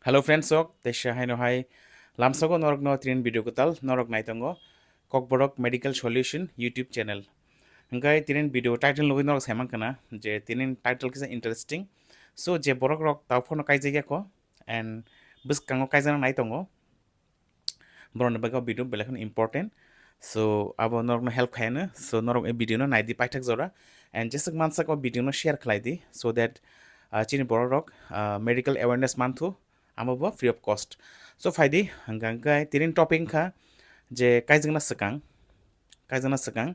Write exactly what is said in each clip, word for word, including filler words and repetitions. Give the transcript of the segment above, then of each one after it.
Hello friends rok, teisa haino hai lamsogo norokno tinin video kwtal norok naitongo Kokborok Medical Solution YouTube channel. Hingkai tinin video title nugui norok saimang kana je tinin title kisa interesting. So je borok rok tao phone kaijak yako and bwskango kaijana naitongo. Borokni bagwi o video belai kheno important. So abo norokno help khaiyano. So norok e video no naidi paithak jora and jeswk mansak o video no share khlai di so that ah, chini borok rok ah, medical awareness manthu amo bo free of cost. So phaidi hwnkha hwnkhe tinin topic wngkha je kaijakna swkang, kaijakna swkang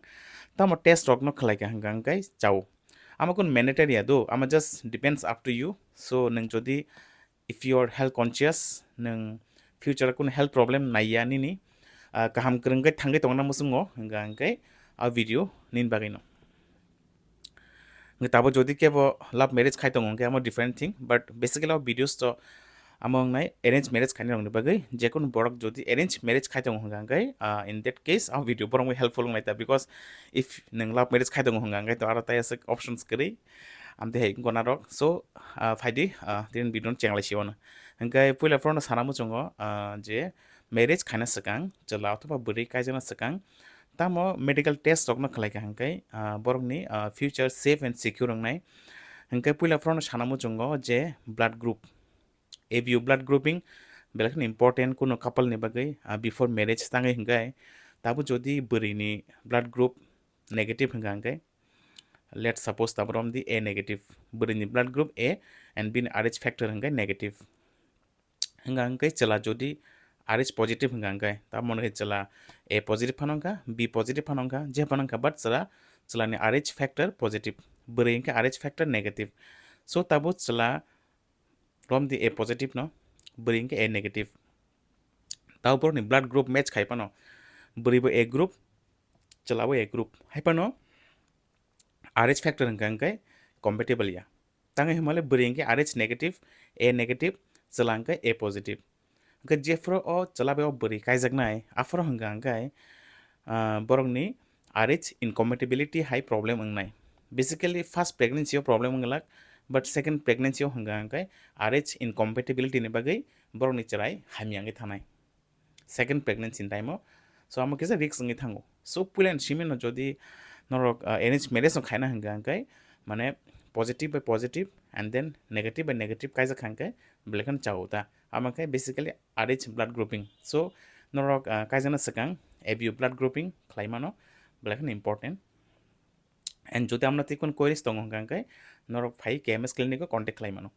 tamo test rok no khlai kha hwnkha hwnkhe chao. Amo kun mandatory ya do, amo just depends up to you. So nwng jodi if you are health conscious, nwng future kun health problem naiya nini ah, kaham kwrwngkhe thangwi tongna muchungo hwnkha hwnkhe a video nini bagwi no. Hwnkhe tabo jodi kebo love marriage khai tongo hwnkhe amo different thing, but basically o videos to amo wngnai arrange marriage khainai rokni bagwi. Jekunu borok jodi arrange marriage khai tongo hwnkha hwnkhe ah, in that case a video borok helpful wngnai ta, because if nwng love marriage khai tongo hwnkha hwnkhe to aro tai aswk options kwrwi amtwi hai gona rok. So ah, phaidi ah, tini video no chenglai si ono. Hwnkhe puila phoro no sana muchungo ah, je marriage khaina swkang chwla othoba bwrwi kaijakna swkang tamo medical test rokno khlai kha hwnkhe ah, borokni ah, future safe and secure wngnai. Hwnkhe puila phoro no sana muchungo je blood group, A B U blood grouping belai kheno important kuno couple ni bagwi ah, before marriage tangwi hwnkhe tabo jodi bwrwi ni blood group negative hwnkha hwnkhe, let's suppose tabrom di A negative, bwrwi ni blood group A and bini R H factor hwnkhe negative. Hwnkha hwnkhe chwla jodi R H positive hwnkha hwnkhe, tamo hwnkhe chwla A positive phano wngkha, B positive phano wngkha, je phano wngkha, but chwla, chwla ni R H factor positive, bwrwi hwnkhe R H factor negative. So tabo chwla rom di A positive no, bwrwi hwnkhe A negative. Tabo borokni blood group match khai phano, bwrwi bo A group, chwla bo A group, hai phano R H factor hwnkha hwnkhe compatible ya. Tangwi hwnmale bwrwi hwnkhe R H negative, A negative, chwla hwnkhe A positive. Hwnkhe jephuru o chwla bai o bwrwi kaijaknai, aphuru hwnkha hwnkhe ah, borokni R H incompatibility hai problem wngnai. Basically first pregnancy o problem wngwlak, but second pregnancy o hwnkha hwnkhe R H incompatibility ni bagwi borokni chwrai hamya wngwi thanai second pregnancy ni time o. So amo kisa risk wngwi thango. So puila ni simi no jodi norok ah, arrange marriage no khaina hwnkha hwnkhe mane positive by positive and then negative by negative kaijak kha hwnkhe belai kheno chao ta. Amo khe basically R H blood grouping. So norok ah, kaijakna swkang A B U blood grouping khlai mano, belai kheno important. And jodi amno tei kun queries tongo hwnkha hwnkhe norok phai K M S clinic o contact khlai mano.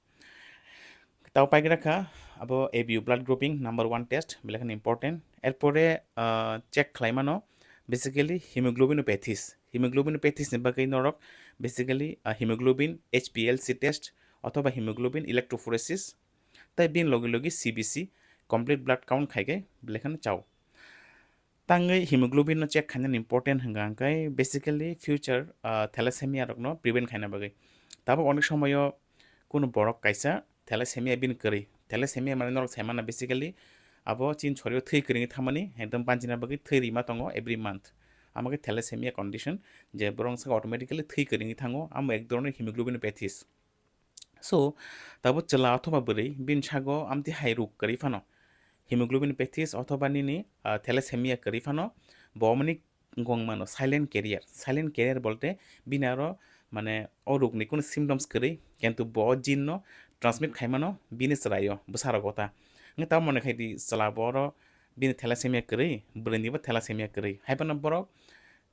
Tao paigra kha abo A B U blood grouping number one test, belai kheno important. Erpore ah, check khlai mano basically hemoglobinopathies. Hemoglobinopathies ni bagwi norok basically ah, hemoglobin H P L C test othoba hemoglobin electrophoresis tei bini logi logi C B C, complete blood count khai khe belai kheno chao. Tangwi hemoglobin no check khainani important hwnkha hwnkhe basically future ah, thalassemia rokno prevent khaina bagwi. Tabuk onek somoyo kunu borok kaisa thalassemia bini kwrwi. Thalassemia mane norok sai mano basically abo chini sorio thwi kwrwngwi thangmani ekdom banchina bagwi thwi rima tongo every month. Amo khe thalassemia condition je borok saka automatically thwi kwrwngwi thango, amo ek dhoroner hemoglobinopathies. So tabo chwla othoba bwrwi bini sago amtwi hai rok kwrwi phano, hemoglobinopathies othoba nini ah, thalassemia kwrwi phano, bo omoni wng mano silent carrier. Silent carrier bolte bini aro mane o rokni kunu symptoms kwrwi, kintu bo o gene no transmit khai mano bini chwraio, bwsa rogo ta. Hwnkhe tamo mone khai di chwla bo oro bini thalassemia kwrwi, bwrwi nibo thalassemia kwrwi. Hai phano borok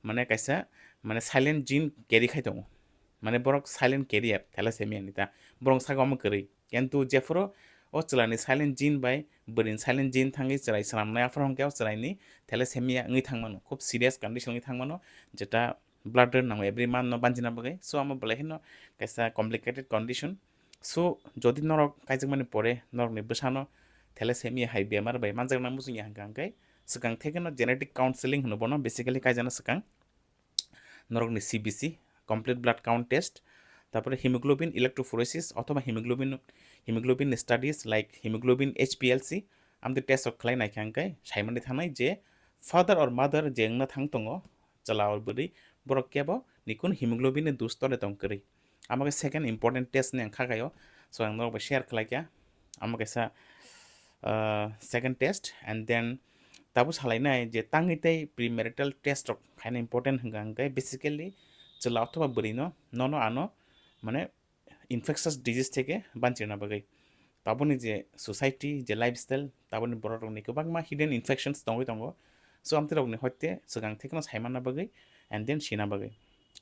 mane kaisa mane silent gene carry khai tongo. Mane borok silent carrier thalassemia ni ta. Borok saka omo kwrwi. Kintu jephuru o chwlani silent gene bai bwrwini silent gene thangwi chwrai swnamnai, aphuru hwnkhe o chwraini thalassemia wngwi thangmano, khub serious condition wngwi thangmano, jeta blood donor nango every month no banchina bagwi. So amo belai kheno kaisa complicated condition. So jodi norok kaijakmani pore norokni bwsano thalassemia hai bemar bai manjakna muchungya hwnkha hwnkhe swkang thekeno genetic counseling hwno bono basically kaijakna swkang. Norokni C B C, complete blood count test, tarpore hemoglobin electrophoresis othoba hemoglobin, hemoglobin studies like hemoglobin H P L C, amtwi test rok khlai naikha hwnkhe saimani thangnai je father or mother je wngna thang tongo, chwla or bwrwi, borok kebo nikun hemoglobin ni dus tole tong kwrwi. Amo khe second important test ni ang kha khaio, so ang norok bai share khlai kha. Amo kaisa uh, second test, and then tabo salainai je tangwi tei premarital test rok khaina important hwnka hwnkhe basically chwla othoba bwrwino nono ano mane infectious disease theke banchirna bagwi. Taboni je society, je lifestyle, taboni borok rokni kwbangma hidden infections tongwi tongo. So amtwi rokni hoite swkang thekno saimanna bagwi and then sina bagwi.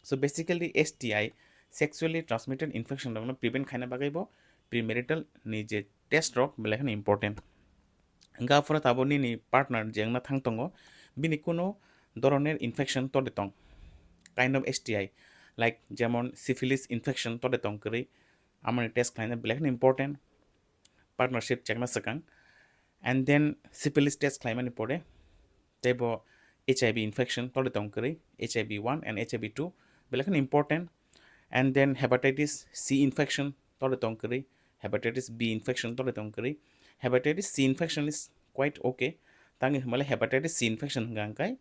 So basically S T I, sexually transmitted infection rokno prevent khaina bagwi bo premarital ni je test rok belai kheno important. Hwnkhe aphuru taboni ni partner je wngna thang tongo, bini kuno doroner infection tode tong, kind of S T I, like jemon syphilis infection tode tong kwrwi, amoni test khlaina belai kheno important, partnership chekna swkang. And then syphilis test khlaimani pore teibo H I V infection tode tong kwrwi, H I V one and H I V two belai kheno important. And then hepatitis C infection tode tong kwrwi, hepatitis B infection tode tong kwrwi. Hepatitis C infection is quite okay. Tangwi hwnbahle hepatitis C infection hwnka hwnkhe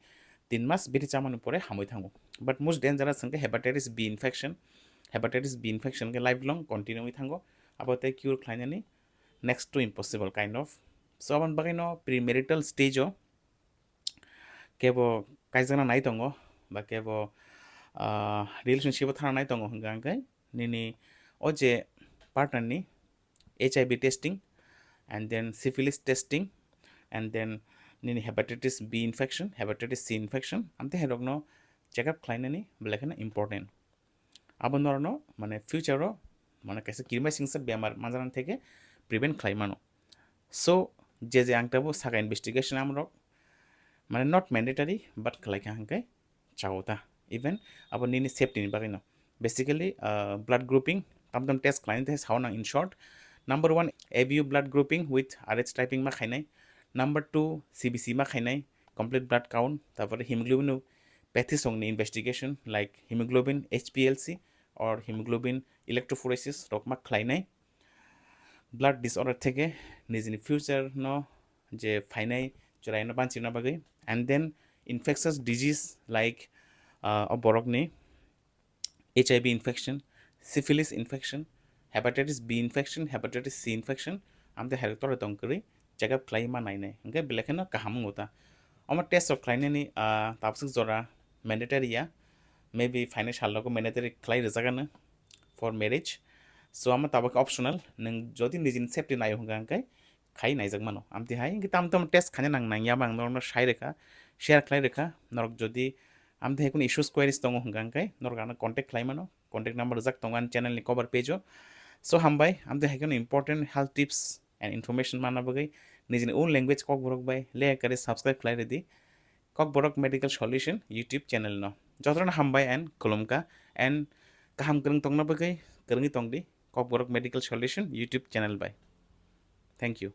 tin mas biri chamani pore hamwi thango. But most dangerous hwnkhe hepatitis B infection. Hepatitis B infection hwnkhe lifelong continue wngwi thango. Abo tei cure khlainani next to impossible kind of. So aboni bagwino premarital stage o kebo kaijakna nai tongo ba kebo, ah, relationship o thana nai tongo hwnka hwnkhe nini o je partner ni H I V testing, and then syphilis testing, and then nini hepatitis B infection, hepatitis C infection, amtwi hai rokno check up khlainani belai kheno important. Abo norokno mane future o mane kaisa kirima singsa bemar manjana theke prevent khlai mano. So je je ang tabo saka investigation amrok mane not mandatory but khlai kha hwnkhe chao ta, even abo nini safety ni bagwi no. Basically, uh, blood grouping, tam tam test khlaini tei sao nang in short. Number one, A B U blood grouping with R H typing ma khainai. Number two, C B C ma khainai, complete blood count, tarpore hemoglobinopathy song ni investigation like hemoglobin H P L C or hemoglobin electrophoresis rok ma khlainai. Blood disorder theke nijini future no je phainai chwraino banchirna bagwi. And then infectious disease like, uh, o borokni H I V infection, syphilis infection, hepatitis B infection, hepatitis C infection, amtwi hai rok tore tong kwrwi check up khlai ma nainai. Hwnkhe belai kheno kaham wngo ta. Omo test rok khlainani, ah, tabswk jora mandatory ya. Maybe phainai sal rogo mandatory khlai rwjak ano for marriage. So omo tabuk optional. Nwng jodi nijini safety naio hwnkha hwnkhe khai naijak mano. Amtwi hai hwnkhe tam tam test khaina nang nangya ba ang norokno sai rwkha, share khlai rwkha. Norok jodi amtwi hai kunu issues, queries tongo hwnkha hwnkhe norok ano contact khlai mano. Contact number rijak tongo ani channel ni cover page o. So hambai, amtwi hai kunu important health tips and information manna bagwi nijini own language Kokborok bai leya kare subscribe khlai rwdi Kokborok Medical Solution YouTube channel no. Jotono hambai and khulumkha and kaham kwrwng tongna bagwi kwrwngwi tongdi Kokborok Medical Solution YouTube channel bai. Thank you.